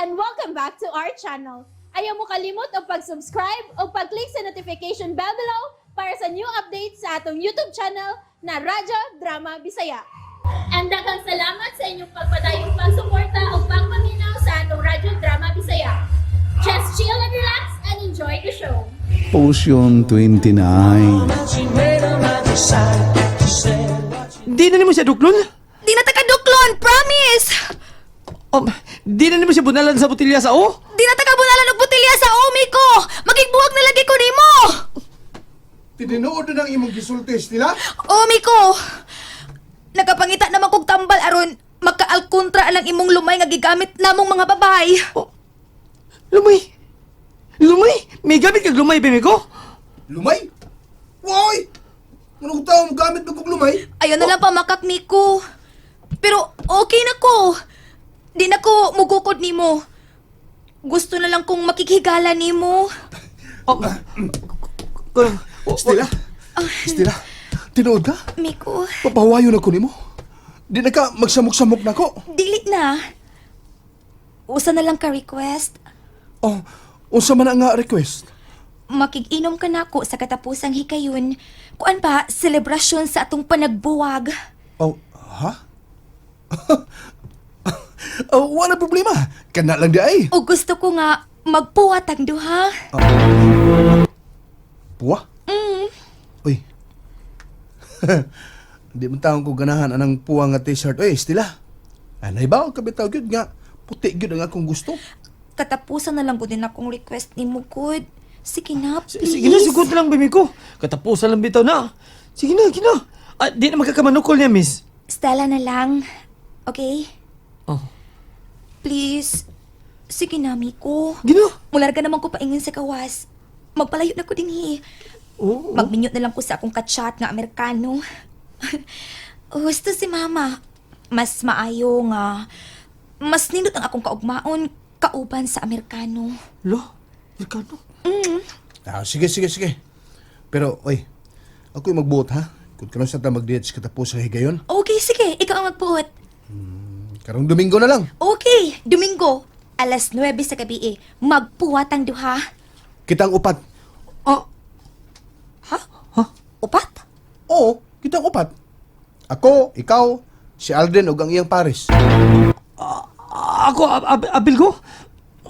And welcome back to our channel. Ayaw mo kalimot og pag-subscribe o pag-click sa notification bell below para sa new updates sa atong YouTube channel na Radyo Drama Bisaya. And daghang salamat sa inyong pagpadayong pagsuporta o pagpaminaw sa atong Radyo Drama Bisaya. Just chill and relax and enjoy the show. Potion 29. Di na nimo siya duklon? Di na ta kaduklon, promise! Oh, di na nimo siya bunalan sa botilya sa o? Di na ta kabunalan og botelya sa umi ko! Magigbuwag na lagi ko nimo! Tinuod na ng imong gisulti, Stila? Umi ko! Nagapangita naman kog tambal aron magkaalkontra ang imong lumay nga gigamit namong mga babay. Oh, lumay! Lumay! May gamit kag lumay, bebe ko? Lumay? Woy! Ano kung tao mo gamit mo kong lumay? Ayaw na lang pamakak, Miko. Pero okay na ko. Di na ko mugukod nimo. Gusto na lang kong makikhigala nimo. Oh, Stila? Stila, tinuod ka? Miko, Papawayo na ko nimo. Di na ka magsamok-samok na ko. dili na. Usa na lang ka request. Oh, unsa man ang nga request? Makikinom ka nako sa katapusang hikayon. Kuan ba, selebrasyon sa atong panagbuwag. Oh, ha? Oh, wala problema. Kana lang di ay. O gusto ko nga magpuwat ang duha. Puwa? Mm. Uy. Di man taong ko ganahan anang puwa nga t-shirt. Uy, Stila. Anay ba? Kabitaw gyud nga. Puti gyud ang akong gusto. Katapusan na lang ko din akong request ni Mukod. Sige na, please. Sige na, sugot na lang, bebe ko. Katapusan lang bitaw na. Sige na, sige na. Ah, di na magkakamanukol niya, miss. Stella na lang. Okay? Oh. Please. Sige na, Miko. Gino. Mularga naman ko paingin sa kawas. Magpalayo na ko din hi. Oh, oh. Magminyo na lang ko sa akong kachat nga Amerikano. Gusto si Mama. Mas maayo nga. Mas nindot ang akong kaugmaon kauban sa Amerikano. Lo, Amerikano. Ah, sige, sige, sige. Pero, oy, ako'y magbuot, ha? Kung kanon sa ta mag-date sa katapos sa higayon, Okay, sige. Ikaw ang magbuot. karong Domingo na lang. Okay, Domingo. Alas 9 sa gabi eh. Magpuwat ang duha. Kitang upat. Ah, Ha? Upat? Oo, kitang upat. Ako, ikaw, si Alden ug ang iyang pares. Ako, abil ko?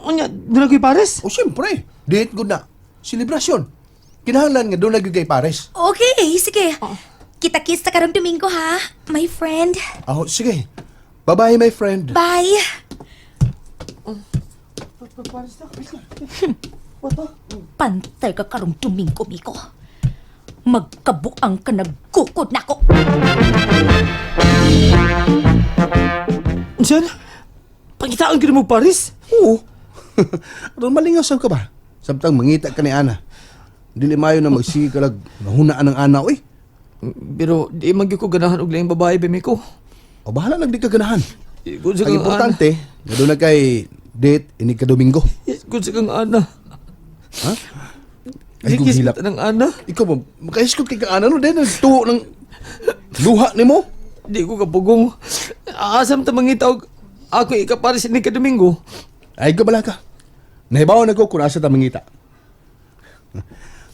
Unya, doon ako'y pares? O siyempre, date good na. Selebrasyon. Kinahanglan nga doon lagi kay pares. Okay, sige. Kita-kits ta karong Domingo ha, my friend. Aho, sige. Bye-bye, my friend. Bye. Pares na, What ba? Pantay ka karong Domingo, Miko. Magkabuang ka nagkukod na ko. Unsan? Pangitaan ka na mo pares? Oo. Aron malingaw sab ka ba? Samtang mangita ka ni Ana. Dili mayo na magsige ka lag nahunaan ang Ana, oy. Pero di man gyud ko ganahan og laing babae, bebe ko. O bahala lang di ka ganahan. Good sa Ang kang importante, nga doon na kay date ini ka Domingo. Ana. Good sa kang ana. Ha? Ay, kung Gikis hilap. kita ng ana. Ikaw ba, makaiskot kay ka ana no, din, nagtuo ng luha nimo. Di ko kapugong. Asam ta mangita og ako ikapares ni ka Domingo. Ay, gabala ka. Nahibaw na ko kung asa ta mangita.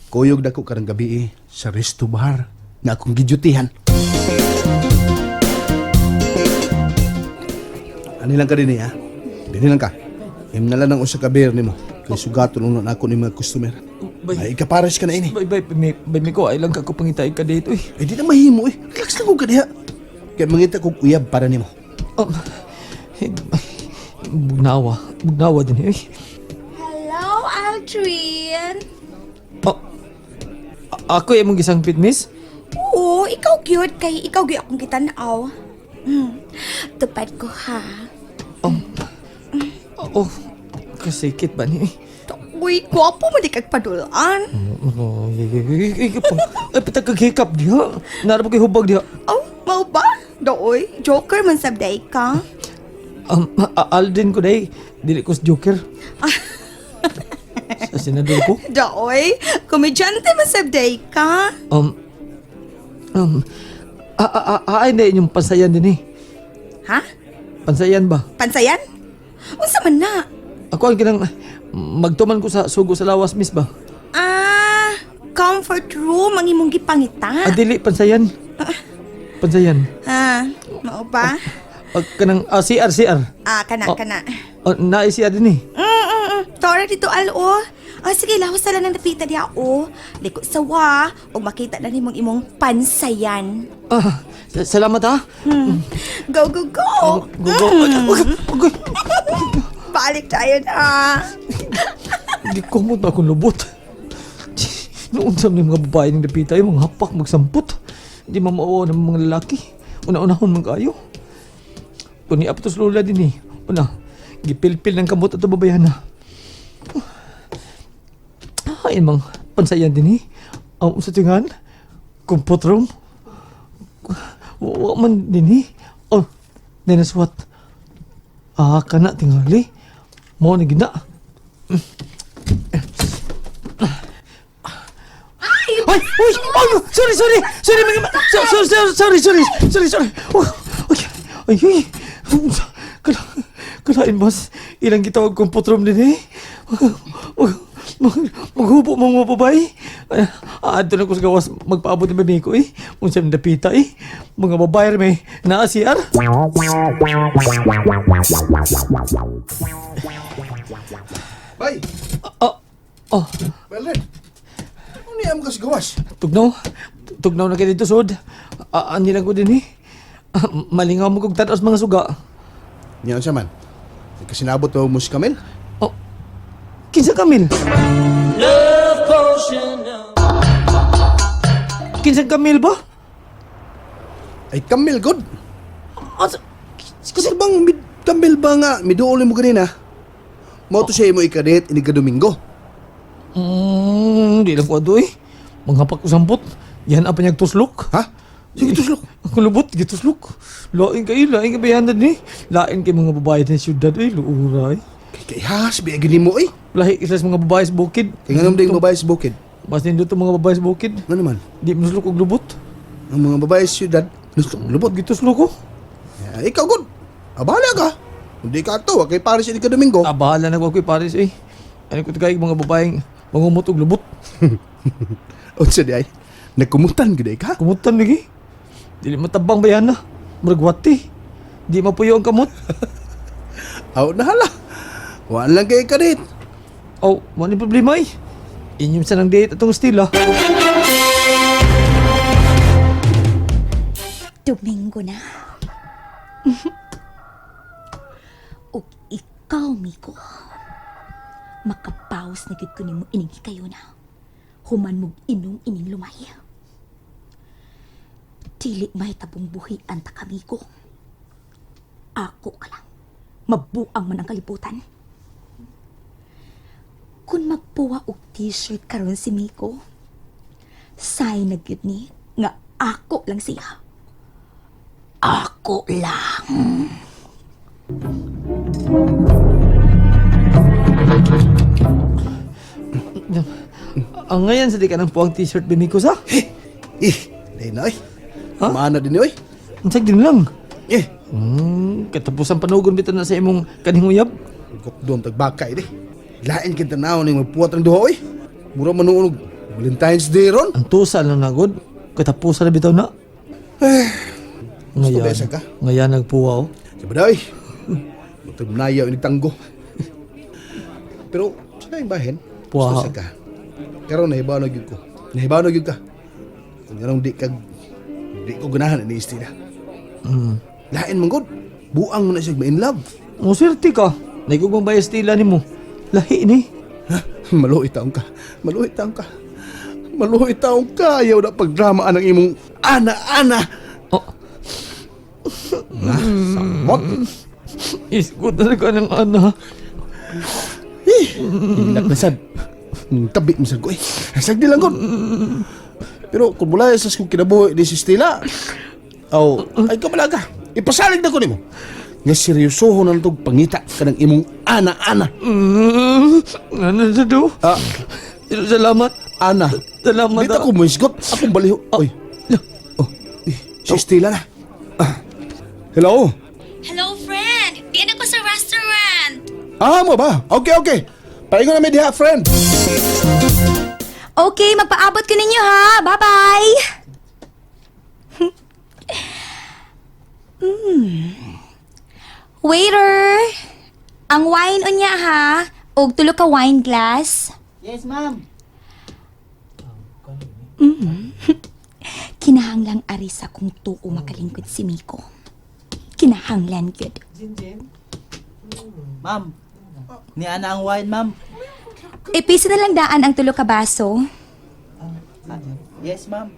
Kuyog na ko karang gabi eh, sa resto bar na akong gidyutihan. Ani lang ka din eh, ha? Dini lang ka. Im na lang ang usa ka beer nimo. Kay sugaton uno na ako ni mga customer. Bay. Ay, ikapares ka na ini. Bay bay bay, bay mi ko ay lang ka ko pangita ka dito eh. Ay, di na mahimo eh. Relax lang ko ka diha. Kay mangita kog uyab para nimo. Oh. Eh, bugnawa, bugnawa din eh. Hello, Aldrin. Oh. Ako imong gisangpit, miss. Oo, ikaw cute kay ikaw gyud akong gitan-aw. Tupad ko ha. Oh. Oh, kasikit ba ni? Uy, gwapo mo di kag padulaan. Oh, ay, patag kag hikap diha. Nara pa kay hubag diha. Oh, mau ba? Dooy, joker man sabday ka. Alden ko day. Dili ko sa Joker. Sa senador ko. Dooy, komedyante man sabday ka. Um, ay na inyong pansayan din eh. Ha? Pansayan ba? Pansayan? Unsa man na? Ako ang kanang magtuman ko sa sugo sa lawas, miss ba? Ah, comfort room ang imong gipangita. Ah, dili, pansayan. Pansayan. Ah, mao ba? Ah, kanang CR, CR. Ah, kana Oh. kana. Oh, na CR din eh. Tora dito al oh. Ah, sige, lawas na lang ng dapita diha oh. Liko sawa ug makita na nimong imong pansayan. Ah, salamat ha. Go, go, go. Go, go. Ay, ay, ay. Balik tayo na. Hindi ko mo na akong lubot. Noon sa mga babae ng dapita, yung mga hapak magsampot. Hindi mamauo ng mga lalaki. Una-unahon man kayo. Kuni aptos lula din eh. Una, gipilpil ng kamot at babayan na. Ay, mang pansayan din eh. Ang sa tingan, comfort room. Wa man din eh. Oh, nenaswat. Ah, kana tingali. Mo ni gina. Ay, uy, ay, sorry, sorry, sorry, mga, sorry, sorry, sorry, sorry, sorry, sorry. Oh, ay, ay, ay, kala, kalain mas, ilang gitawag kong putrom din eh. Oh, mag, maghubo mong mga babae. Ay, aadto na ko sa gawas, magpaabot ni baby ko eh. Unsa man dapita eh. Mga babae may naa CR. Bay, Oh, oh, Mildred. Ano niya mo kasi gawas? Tugnaw. Tugnaw na kayo dito, Sod. Ani lang ko din eh. Ah, malingaw mo kong tatas mga suga. Niya unsa man? Kasinabot mo si Camille? Oh, kinsa Kamil? Kinsa Kamil ba? Ay, Camille, good. Asa? Kasi bang mid, Camille ba nga miduol mo ganina? Mo to siya imo ikadate ini ka Domingo. Di lang ko ato eh. Manghapak ko sampot. Yan ang panyag tuslok. Ha? Sige tuslok. Ang lubot, gituslok. Lain kayo, lain ka bayanan eh. Lain kay mga babae sa syudad eh. Luura eh. Kay kay has bi gini mo eh. Lahi isa sa mga babae sa bukid. Kay nganom ding babae sa bukid. Mas nindot ang mga babae sa bukid. Nga naman? Di manuslok og lubot. Ang mga babae sa syudad, nuslok lubot. Gituslok ko. Ya, ikaw good. Abala ka. Hindi ka ato, kay Paris ini ka Domingo. Ah, bahala na ko ako'y Paris eh. Ano ko tagay mga babaeng mangumot og lubot. Unsa di ay? Nagkumutan gid ay ka? Kumutan lagi. Dili matabang bayan na. Murag wati. Di mapuyo ang kamot. Aw na hala. Waan lang kay kadate. Oh, wala ni problema eh. Inyong sa nang date atong stila. Domingo na. Ug ikaw, Miko. Makapaus na gid ko nimo ining hikayo na. Human mog inom ining lumay. Dili may tabong buhi ang takamiko. Ako ka lang. Mabuang man ang kalibutan. Kung magpuwa og t-shirt karon si Miko, say na gyud ni nga ako lang siya. Ako lang. Ang ngayon sa di ka ng puwang t-shirt bimiko sa. Eh, dai na oy. Ha? Maana din oy. Ang din lang. Eh, Katapusan panugon bitaw na sa imong kaning uyab. Gokdom tagbakay di. Lain kay tanaw ning magpuwat ang duha oy. Mura man og Valentine's Day ron. Ang tusa lang nagod. Katapusan na bitaw na. Gusto besa ka? Ngayon nagpuwa oh. Sa baday. Mutag nayaw inig tanggo. Pero sa laing bahin, Puwa. gusto sa ka. Karon nahibaw na gyud ko. Nahibaw na gyud ka. Kung anong di ka di ko ganahan ni Estela. Lain man gud. Buang mo na siya in love. Ang swerte ka. Naigugmang ba yung stila ni mo? Lahi ni. Ha? Maluoy taong ka. Maluoy taong ka. Maluoy taong ka. Ayaw na pagdrama ang imong ana-ana. Oh, Na, samot. isgot na ka ng ana. Eh, hilak na sad. Tabi mo sad ko eh. Sagdi lang ko. Pero kung mula sa kong kinabuhi ni si Stella, aw, ay kamalaga. Ipasalig na ko nimo. Nga seryosohon na itong pangita ka ng imong ana-ana. Ano sa do? Ah, Salamat. ana. Salamat. Dito ko moisgot. Akong baliho. Oy. Oh, eh, si Stella na. Ah. Hello? Hello, friend! Diyan ako sa restaurant! Ah, mo ba? Okay. Paingon na mi diha, friend. Okay, magpaabot ko ninyo ha. Bye-bye! Waiter! Ang wine unya ha. Og tulo ka wine glass. Yes, ma'am. Kinahanglang ari sa kung tuo makalingkod si Miko. Kinahanglan gyud. Ma'am. Ni ana ang wine, ma'am. Ipiso na lang daan ang tulo ka baso. Yes, ma'am.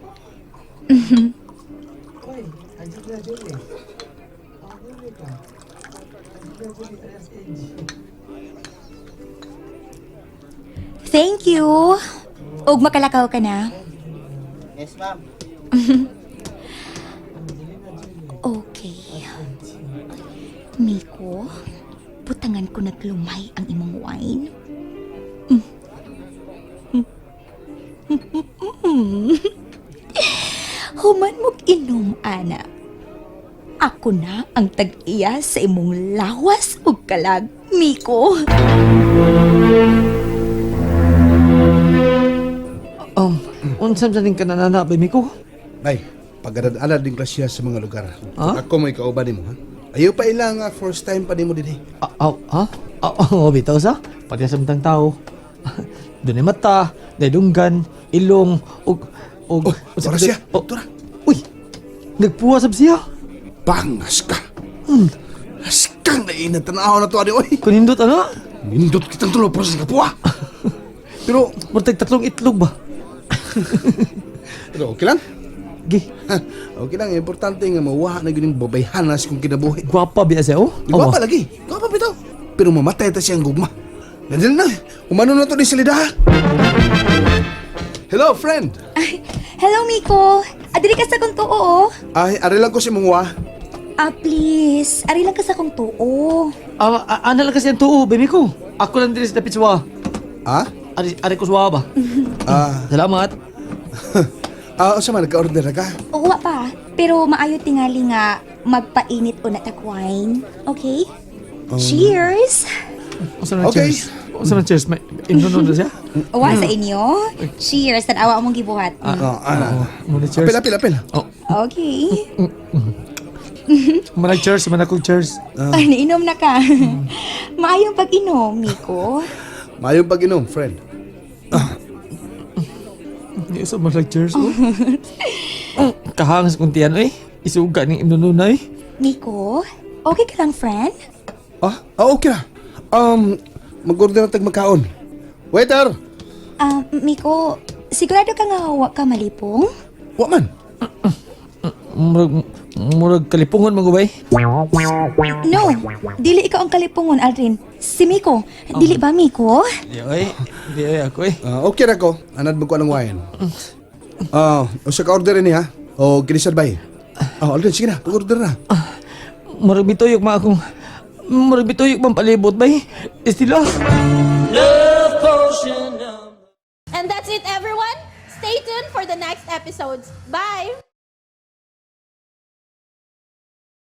Thank you. Og makalakaw ka na. Yes, ma'am. Okay. Miko, butangan ko naglumay ang imong wine. Human mo'g inom, ana. Ako na ang tag-iya sa imong lawas ug kalag, Miko. Unsa sa ning kananana ba, Miko? Bay, pag-alad din klasya sa mga lugar. Ha? Ako may kauban nimo, ha? Ayaw pa ilang nga first time pa nimo dinhi. Ah, ah, ha? Ah, oh, bitaw sa? Pati sa matang tao. Dunay mata, dunggan, ilong, ug Oh, tura siya. Oh, Tura. Uy, nagpuwa sab siya. Bangas ka. Askang na ina tanaw na to ani oy. Kunindot ano? Nindot kitang tulo pero sa kapwa. Pero Murtag tatlong itlog ba? pero okay lang. Gi, Ha, okay lang, importante nga mawaha na gyud ning babayhanas kung kinabuhi. gwapa biya siya oh. Gwapa lagi. Gwapa bitaw. Pero mamatay ta siyang gugma. Nandili na. Umano na to di silida. Hello, friend. Ay, hello, Miko. Adili ka sa kong tuo, oh. Ay, ari lang ko si mong wa. Ah, please. Ari lang ka sa kong tuo. Ah, ah, ana lang kasi ang tuo, baby ko. Ako lang diri sa dapit sa. Ah? Ari ari ko sa ba. Ah, Salamat. ah, unsa man nagka-order na ka? Oo, wa pa. Pero maayo tingali nga magpainit o natag wine. Okay? Cheers! Unsa na Okay. cheers? Unsa na cheers? May inunon na siya? Uwa sa inyo. Cheers! Tanawa mong gibuhat. Ah, ana. Muna cheers. Apil, apil, apil. Oh, Okay. muna cheers, muna kong cheers. Ay, nainom na ka. Maayong pag-inom, Miko. Mayong pag-inom, friend. Hindi sa mga cheers oh. Kahangas kong tiyan eh. Isuga ning inununay. Miko, okay ka lang, friend? Ah, ah okay na. Mag-order na tag magkaon. Waiter! Ah, Miko, sigurado ka nga wa ka malipong? Wa man. Murag murag kalipungon magubay. No, dili ikaw ang kalipungon, Aldrin. Si Miko. Dili ba, Miko? Di oy, di oy ako eh. Ah, okay ra ko. Anad mo ko anong wine. Ah, usa ka order ini ha. O kinisad bay. Ah, Aldrin, sige na, pag-order na. Murag bituyok ma akong murag bituyok man palibot bay. Estila. And that's it, everyone. Stay tuned for the next episodes. Bye!